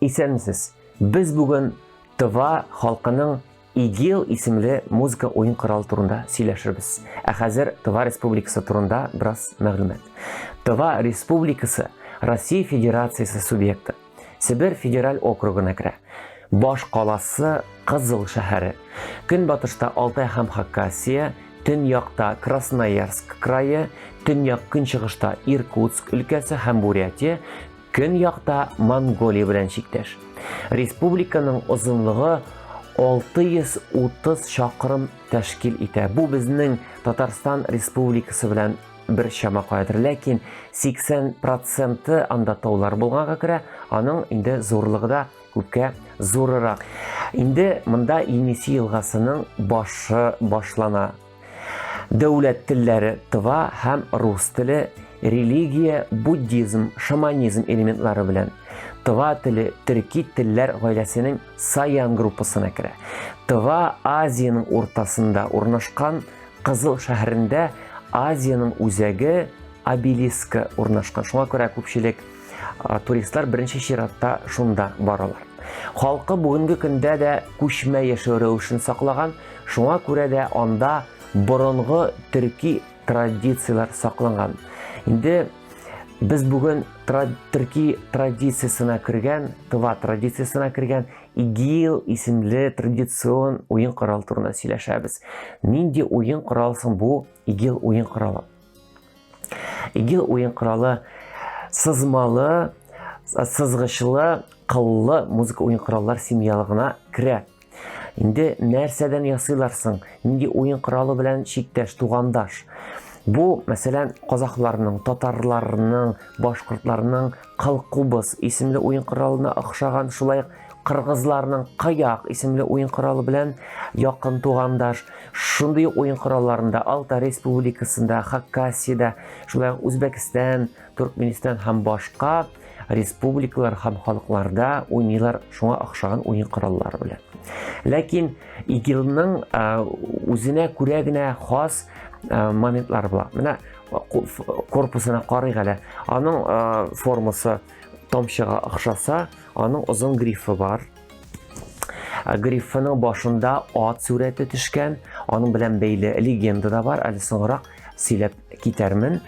Исәнмесез! Без бүген Тыва халкының Игил исемле музыка уен коралы турында сөйләшербез. Ә хәзер Тыва Республикасы турында бераз мәгълүмат. Тыва Республикасы Россия Федерациясе субъекты. Себер федераль округына керә. Баш каласы Кызыл шәһәре. Көнбатышта Алтай һәм Хакасия, төньякта Красноярск крае, төньяк-көнчыгышта Иркутск өлкәсе һәм Бурятия, көньякта Монголия белән чиктәш. Республиканың озынлыгы 630 чакрым тәшкил итә. Бу безнең Татарстан Республикасы белән бер чама каядыр. Ләкин 80 проценты анда таулар булганга күрә, аның инде зурлыгы да күпкә зурырак. Инде монда Енисей елгасының башы башлана. Дәүләт телләре тыва һәм рус теле, религия, буддизм, шаманизм элементлары белән. Тыва теле төрки телләр гаиләсенең саян группасына керә. Тыва Азиянең уртасында урнашкан Кызыл шәһәрендә Азиянең үзәге обелискы урнашкан. Шуңа күрә күпчелек туристлар беренче чиратта шунда баралар. Халкы бүгенге көндә дә күчмә яшәү рәвешен саклаган, шуңа күрә дә анда борынгы төрки традицияләр сакланган. Инде без бүген төрки традициясенә кергән, тыва традициясенә кергән ИГИЛ исемле традицион уен коралы турында сөйләшәбез. Нинди уен коралы соң бу ИГИЛ уен коралы? ИГИЛ уен коралы сызмалы, сызгычлы, кыллы музыка уен кораллар семьялыгына керә. Инде нәрсәдән ясыйлар соң? Нинди уен коралы белән чиктәш, тугандаш? Бу, мәсәлән, казахларның, татарларның, башкортларның кылкубыз исемле уен коралына охшаган, шулай ук кыргызларның кыяк исемле уен коралы белән якын тугандаш. Шундый ук уен коралларында Алтай Республикасында, Хакасиядә, шулай ук Үзбәкстан, Туркменистан һәм башка республикалар һәм халыкларда уйныйлар шуңа охшаган уен кораллары белән. Ләкин ИГИЛның үзенә күрә генә хас моментлары була. Менә корпусына карыйк әле. Аның формасы тамчыга охшаса, аның озын грифы бар. Грифының башында ат сурәте төшкән, аның белән бәйле легенда да бар, әле соңрак сөйләп китәрмен.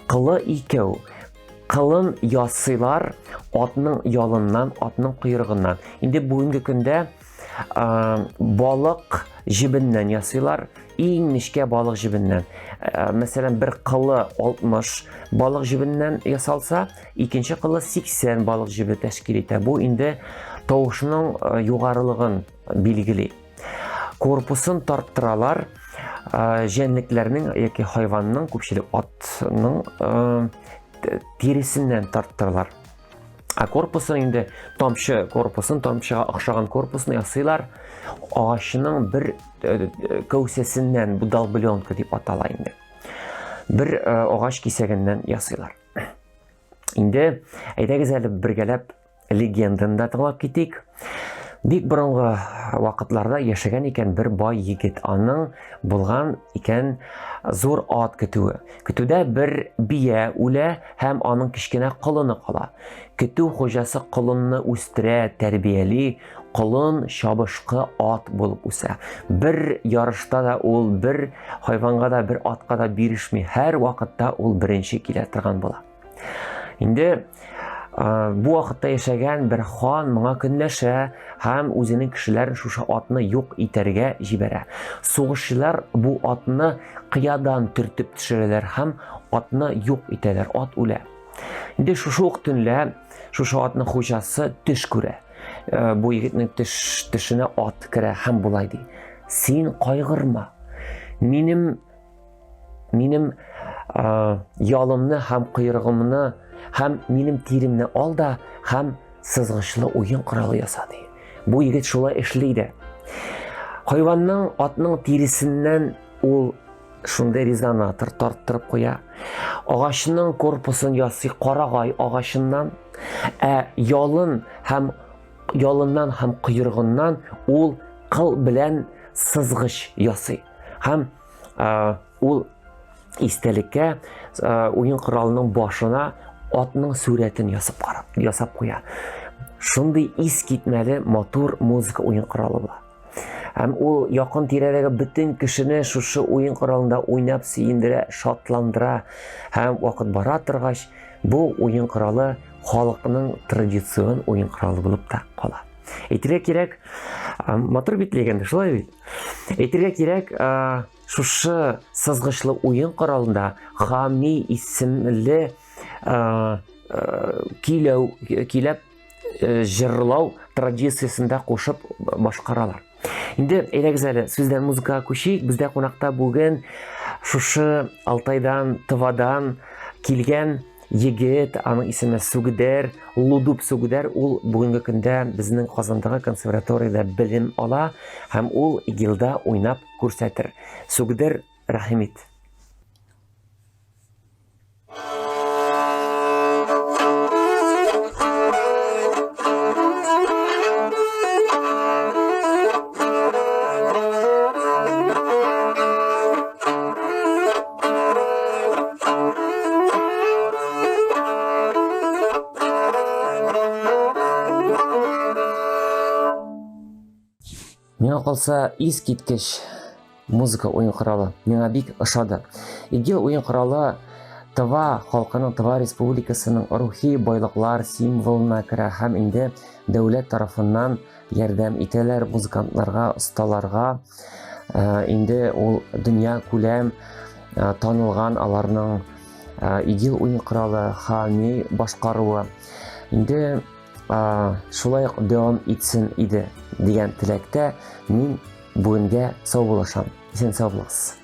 Кылы икәү. Кылын ясыйлар атның ялыннан, атның койрыгыннан. Инде бүгенге көндә балык җебеннән ясыйлар, иң нечкә балык җебеннән. Мәсәлән, бер кылы 60 балык җебеннән ясалса, икенче кылы 80 балык җебе тәшкил итә. Бу инде тавышның югарылыгын билгели. Корпусын тарттыралар җәнлекләрнең яки хайванның, күпчелек атның тиресеннән тарттыралар. Ә корпусын инде тамчы корпусын, тамчыга охшаган корпусны ясыйлар агачның бер кәүсәсеннән, бу долбленка дип атала инде. Бер агач кисәгеннән ясыйлар. Инде әйдәгез әле бергәләп легенданы да тыңлап китик. Бик борынгы вакытларда яшәгән икән бер бай егет. Аның булган икән зур ат көтүе. Көтүдә бер бия үлә һәм аның кечкенә колыны кала. Көтү хуҗасы колынны үстерә, тәрбияли, колын чабышкы ат булып үсә. Бер ярышта да ул бер хайванга да, бер атка да бирешми. Һәр вакытта ул беренче килә торган була. Инде бу вакытта яшәгән бер хан моңа көнләшә һәм үзенең кешеләрен шушы атны юк итәргә җибәрә. Сугышчылар бу атны кыядан төртеп төшерәләр һәм атны юк итәләр, ат үлә. Инде шушы ук төнлә шушы атның хуҗасы төш күрә. Бу егетнең төш, төшенә ат керә һәм болай ди. Син кайгырма. Минем Минем ялымны һәм койрыгымны һәм минем тиремне ал да һәм сызгычлы уен коралы яса ди. Бу егет шулай эшли дә. Хайванның, атның тиресеннән ул шундый резонатор тарттырып куя. Агачның корпусын ясый карагай агачыннан, ә ялын һәм ялыннан һәм койрыгыннан ул кыл белән сызгыч ясый. Һәм ул истәлеккә уен коралының башына атның сурәтен ясап карап, ясап куя. шундый искитмәле матур музыка уен коралы була. Һәм ул якын тирәдәге бөтен кешене шушы уен коралында уйнап сөендерә, шатландыра. Һәм вакыт бара торгач, бу уен коралы халыкның традицион уен коралы булып та кала. Әйтергә кирәк, матур бит легенда, шулай бит? Әйтергә кирәк, шушы сызгычлы уен коралында Хами исемле көйләү, көйләп җырлау традициясендә кушып башкаралар. Инде әйдәгез әле сүздән музыкага күчик. Бездә кунакта бүген шушы Алтайдан, Тывадан килгән егет, аның исеме Сүгдәр, Лудуп Сүгдәр, ул бүгенге көндә безнең Казандагы консерваториядә белем ала һәм ул ИГИЛда уйнап күрсәтер. Сүгдәр, рәхим ит. Миңа калса, искиткеч музыка уен коралы. Миңа бик ошады. Игил уен коралы Тыва халкының, Тыва республикасының рухи байлыклар символына керә һәм инде дәүләт тарафыннан ярдәм итәләр музыкантларга, осталарга. Э, инде ул дөнья күләм э, танылган аларның э, Игил уен коралы хами башкаруы. Инде шулай ук дәвам итсен иде дигән теләктә мин бүгенгә саубуллашам. Исән сау булыгыз.